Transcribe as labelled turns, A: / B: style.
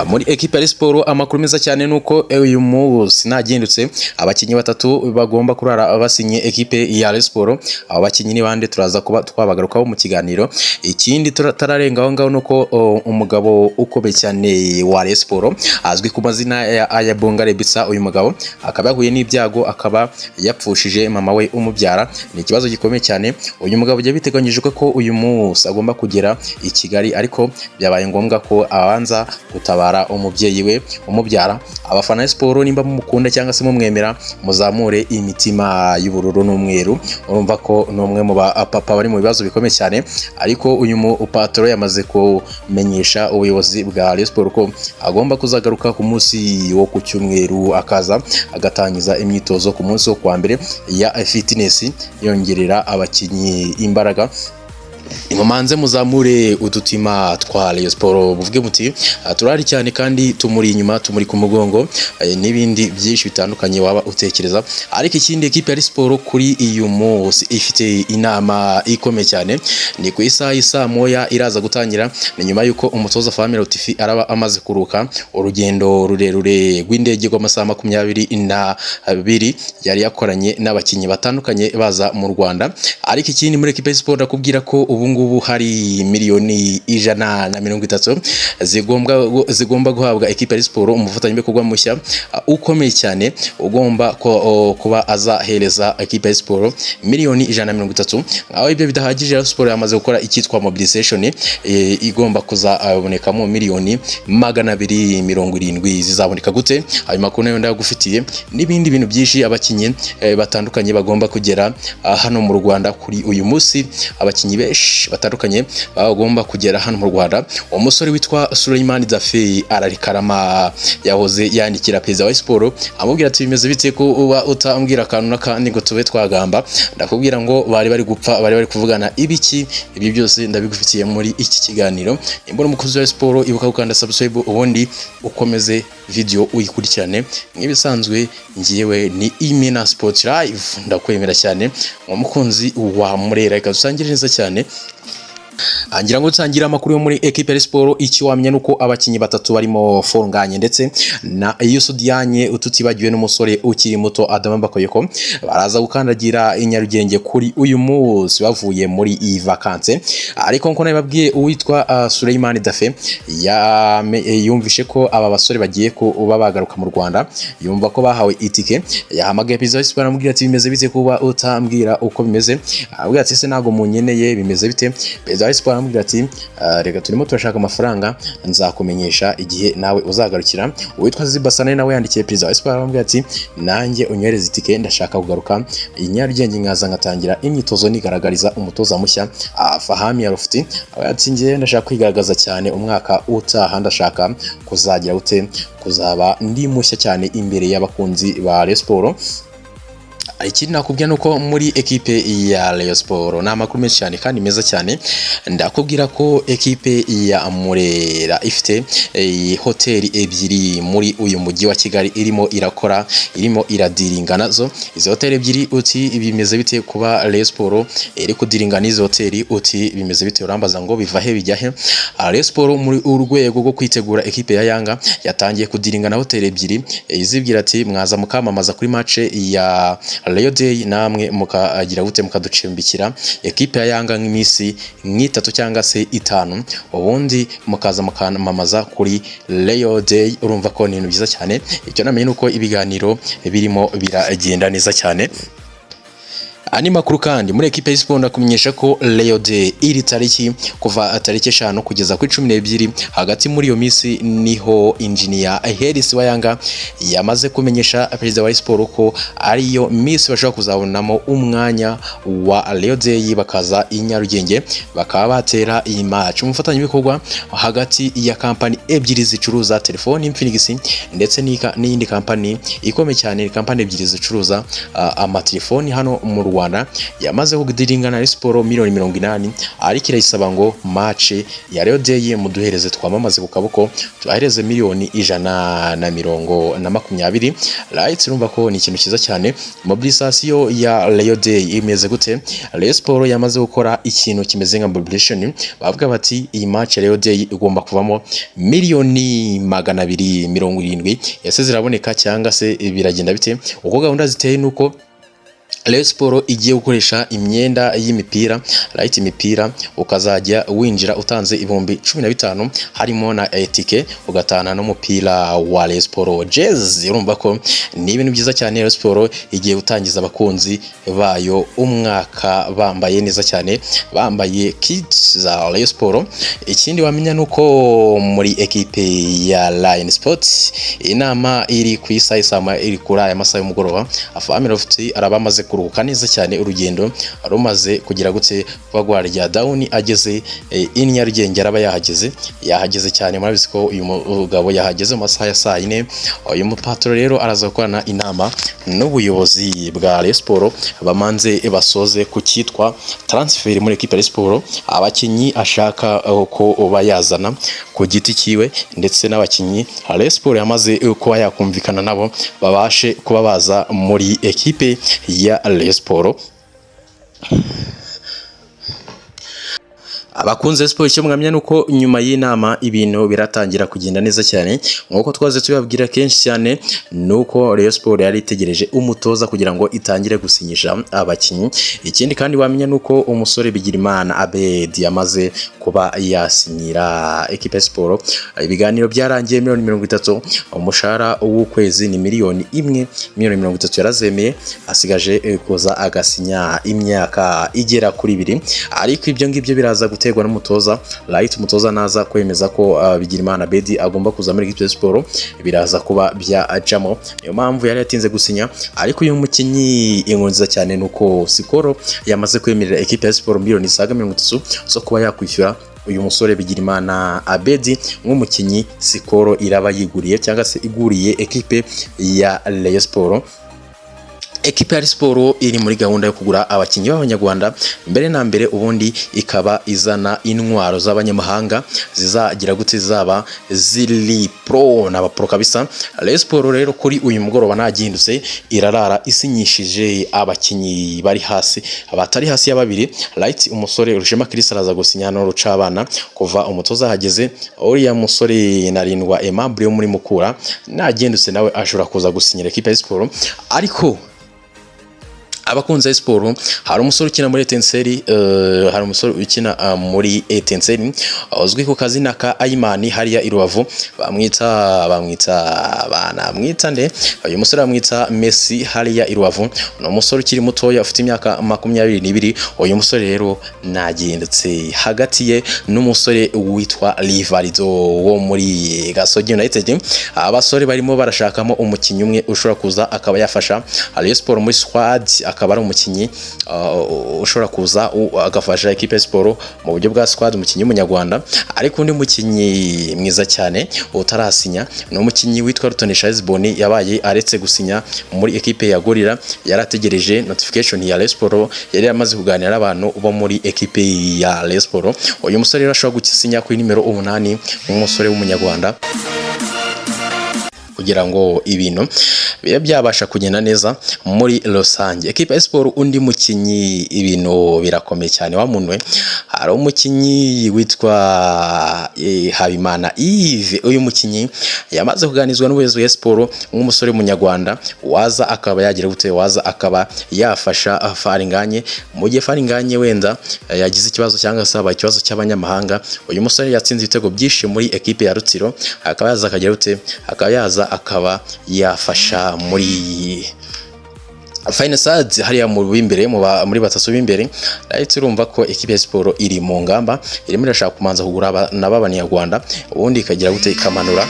A: Muri ekipe ya Siporo, amakuru meza cyane nuko uyu munsi nagindutse abakinnyi batatu bagomba kurara basinye ekipe ya Siporo. Abo bakinnyi ni bande? Turaza kuba twabagarukaho mu kiganiro. Ikindi tararenga aho ngaho nuko umugabo ukomeye cyane wa Rayon Sport azwi ku mazina ya Ayabonga Rebitsa, uyu mugabo akaba yahuye n'ibyago, akaba yapfushije mama we umubyara. Ni ikibazo gikomeye cyane. Uyu mugabo byari biteganyijwe ko uyu munsi agomba kugera i Kigali, ariko byabaye ngombwa ko abanza gutabara umubyeyi we umubyara. Abafana ba siporo, nimba mumukunda cyangwa se mumwemera, muzamure imitima y'ubururu n'umweru. Urumva ko ni umwe mu bapapa bari mu bibazo bikomeye cyane, ariko uyu mupatro yamaze kumenyesha ubuyobozi bwa Rayon Sport ko agomba kuzagaruka ku munsi wo ku cyumweru, akaza agatangiza imyitozo ku munsi wo kuwa mbere ya fitness, yongerera abakinnyi imbaraga. Mumanze muzamure udutima twa Rayon Sport, buvuge muti turahari cyane kandi tumuri inyuma, tumuri ku mugongo, n'ibindi byinshi bitandukanye waba utekereza. Ariko ikindi, ekipe ya Sport kuri uyu munsi ifite inama ikomeye cyane, ni ku isaha y'isaa moya iraza gutangira. Ni nyuma y'uko umutoza Fahmi Lotfi araba amaze kuruka urugendo rurerure rw'indege rw'amasaha 22 yari yakoranye n'abakinnyi batandukanye baza mu Rwanda. Ariko ikindi, muri ekipe ya Sport ndakubwira ko ubu ngubu hari miliyoni 130 zigomba guhabwa ekipe ya siporo, umufatanyabikorwa mushya ukomeye cyane ugomba kuba azahereza ekipe ya siporo miliyoni 130. Aho ibyo bidahagije, siporo yamaze gukora icyitwa mobilization, igomba kuzabonekamo miliyoni 270. Zizaboneka gute? Ayo makuru nayo ndagufitiye n'ibindi bintu byinshi. Abakinnyi batandukanye bagomba kugera hano mu Rwanda kuri uyu munsi, abakinnyi benshi batandukanye bagomba kugera hano mu Rwanda. Umusore witwa Suleiman Dafe ararikarama, yahoze yandikira perezida wa siporo amubwira ati: "Bimeze bite ko uba utambwira akantu n'akandi ngo tube twagamba?" Ndakubwira ngo bari bari gupfa, bari bari kuvugana ibiki? Ibi byose ndabigufitiye muri iki kiganiro. Nimbona umukozi wa siporo, ibuka gukanda subscribe, ubundi ukomeze video uyikurikirane. Nk'ibisanzwe, ngiyewe ni Imena Sport Live, ndakwemera cyane umukunzi wa Murera, reka dusangire neza cyane. Ngira ngo dutangira amakuru yo muri ekipe ya siporo. Icyo wamenya nuko abakinnyi batatu barimo Fornganye ndetse na Youssou Diagne, tutibagiwe n'umusore ukiri muto Adama Bakoyoko, baraza gukandagira i Nyarugenge kuri uyu munsi bavuye muri iyi vacances. Ariko nko nababwiye, uwitwa Suleiman Dafe yumvishe ko aba basore bagiye kuba bagaruka mu Rwanda, yumva ko bahawe itike, yahamagaye perezida wa siporo aramubwira ati: "Bimeze bite kuba utambwira uko bimeze?" Aramubwira ati: "Ese ntabwo munyeneye? Bimeze bite?" Perezida wa siporo aramubwira ati: "Reka, turimo turashaka amafaranga, nzakumenyesha igihe nawe uzagarukira." Uwitwa Zibasane nawe yandikiye perezida wa siporo aramubwira ati: "Nanjye unyohereze itike, ndashaka kugaruka i Nyarugenge nkaza ngatangira imyitozo nigaragariza umutoza mushya Fahami Yarufti." Ati: "Njye ndashaka kwigaragaza cyane umwaka utaha, ndashaka kuzagira ute, kuzaba ndi mushya cyane imbere y'abakunzi ba Rayon Sport." Ikindi nakubwira nuko muri ekipe ya Rayon Sport ni amakuru menshi cyane kandi meza cyane. Ndakubwira ko ekipe ya Murera ifite hoteli ebyiri muri uyu mujyi wa Kigali irimo irakora, irimo iradiringa nazo. Izi hoteli ebyiri, uti bimeze bite kuba Rayon Sport iri kudiringa n'izi hoteli? Uti bimeze bite? Urambaza ngo biva he bijya he? Rayon Sport muri urwego rwo kwitegura ekipe ya Yanga yatangiye kudiringa na hoteli ebyiri, izibwira ati: "Mwaza mukamamaza kuri match ya Rayon Day, namwe mukagira gute, mukaducumbikira ekipe ya Yanga nk'iminsi nk'itatu cyangwa se itanu, ubundi mukaza mukamamaza kuri Rayon Day." Urumva ko ni ibintu byiza cyane. Icyo namenye ni uko ibiganiro birimo biragenda neza cyane. Andi makuru kandi muri ekipe y'Siporo, ndakumenyesha ko Rayon Day iri tariki, kuva tariki 5 kugeza kuri 12, hagati muri iyo minsi niho Engineer Hersi wa Yanga yamaze kumenyesha perezida wa Siporo ko ariyo minsi bashobora kuzabonamo umwanya wa Rayon Day, bakaza i Nyarugenge bakaba batera iyi match. Umufatanyabikorwa hagati ya kampani ebyiri zicuruza telefoni, Infinix ndetse n'iyindi kampani ikomeye cyane, kampani ebyiri zicuruza amatelefoni hano mu Rwanda. w'umunyarwanda yamaze kudiringa na Rayon Sport miliyoni 80, ariko irayisaba ngo match ya Rayon Day muduhereze twamamaze ku kaboko, tubahereze miliyoni 120. Right, urumva ko ni ikintu cyiza cyane. Mobilisation ya Rayon Day imeze gute? Rayon Sport yamaze gukora ikintu kimeze nka mobilisation, bavuga bati iyi match ya Rayon Day igomba kuvamo miliyoni 270. Ese ziraboneka cyangwa se biragenda bite? Uko gahunda ziteye nuko Rayon Sport igiye gukoresha imyenda y'imipira, right, imipira ukazajya winjira utanze 15,000, harimo na etike, ugatahana n'umupira wa Rayon Sport jezi. Urumva ko ni ibintu byiza cyane. Rayon Sport igiye gutangiza abakunzi bayo umwaka bambaye neza cyane, bambaye kits za Rayon Sport. Ikindi wamenya nuko muri ekipe ya Rayon Sports inama iri ku isaha isama iri kuri aya masaha y'umugoroba. Family of araba amaze kuruhuka neza cyane, urugendo rumaze kugira gutse kuba rwarya down, ageze i Nyarugenge, araba yahageze cyane. Murabizi ko uyu mugabo yahageze mu masaha ya saa yine. Uyu mupatro rero araza gukorana inama n'ubuyobozi bwa Rayon Sport, bamanze basoze ku cyitwa transfer muri ekipe ya Rayon Sport, abakinnyi ashaka ko bayazana ku giti cyiwe, ndetse n'abakinnyi Rayon Sport yamaze kuba yakumvikana nabo babashe kuba baza muri ekipe ya Rayon Sport. Abakunze siporo, icyo mwamenya nuko nyuma y'inama ibintu biratangira kugenda neza cyane. Nk'uko twaze tubabwira kenshi cyane, nuko Rayon Sport yari itegereje umutoza kugira ngo itangire gusinyisha abakinnyi. Ikindi kandi wamenya nuko umusore Bigirimana Abed yamaze kuba yasinyira ekipe ya siporo, ibiganiro byarangiye, miliyoni 30, umushahara w'ukwezi ni miliyoni 1, miliyoni 30 yarazemeye, asigaje kuza agasinya imyaka igera kuri 2. Ariko ibyo ngibyo biraza guterwa n'umutoza, right. Umutoza naza kwemeza ko Bigirimana Abedi agomba kuza muri equipe ya siporo, biraza kuba byajamo. Niyo mpamvu yari yatinze gusinya. Ariko uyu mukinnyi, inkuru nziza cyane nuko Sikoro yamaze kwemerera equipe ya siporo miliyoni zisaga 30 zo kuba yakwishyura uyu musore Bigirimana Abedi nk'umukinnyi Sikoro iraba yiguriye cyangwa se iguriye ekipe ya Rayon Sport. Ekipe ya Siporo iri muri gahunda yo kugura abakinnyi b'abanyarwanda mbere na mbere, ubundi ikaba izana intwaro z'abanyamahanga zizagira gute, zaba ziri pro n'aba pro kabisa. Rayon Sport rero kuri uyu mugoroba ntagihindutse irarara isinyishije abakinnyi bari hasi, batari hasi ya babiri, right. Umusore Rushema Chris araza gusinya no Rucabana kuva umutoza ahageze. Uriya musore Narindwa Aimable wo muri Mukura nagihindutse nawe ashobora kuza gusinyira ekipe ya Siporo. Ariko abakunzi ba siporo, hari umusore ukina muri Etincelle, hari umusore ukina muri Etincelle uzwi ku kazina ka Ayimani hariya i Rubavu, bamwita banamwita nde? Uyu musore bamwita Messi hariya i Rubavu. Ni umusore ukiri mutoya ufite imyaka 22. Uyu musore rero nagindutse hagati ye n'umusore witwa Rivaldo wo muri Gasogi United, abasore barimo barashakamo umukinnyi umwe ushobora kuza akaba yafasha Rayon Sport muri squad, akaba ari umukinnyi ushobora kuza agafasha ekipe ya siporo mu buryo bwa squad, umukinnyi w'umunyarwanda. Ariko undi mukinnyi mwiza cyane utarasinya ni umukinnyi witwa Rutonesha Hezbon, yabaye aretse gusinya muri ekipe ya Gorilla, yarategereje notification ya Rayon Sport, yari yamaze kuganira n'abantu bo muri ekipe ya Rayon Sport. Uyu musore rero ashobora gusinya kuri nimero 8, umusore w'umunyarwanda, kugira ngo ibintu bibe byabasha kugenda neza muri rusange. Ekipa ya siporo, undi mukinnyi, ibintu birakomeye cyane wa muntu we. Hari umukinnyi witwa Habimana Yves. Uyu mukinnyi yamaze kuganizwa n'ubuyobozi bwa siporo nk'umusore w'umunyarwanda waza akaba yagira gute, waza akaba yafasha Faringanye mu gihe Faringanye wenda yagize ikibazo cyangwa se habaye ikibazo cy'abanyamahanga. Uyu musore yatsinze ibitego byinshi muri ekipe ya Rutsiro, akaba yaza akagira gute, akaba yaza akaba yafasha muri Final Third hariya mu b'imbere, muri batatu b'imbere. Right, urumva ko ekipe ya siporo iri mu ngamba, irimo irashaka kumanza kugura n'abanyarwanda, ubundi ikagira gute, ikamanura.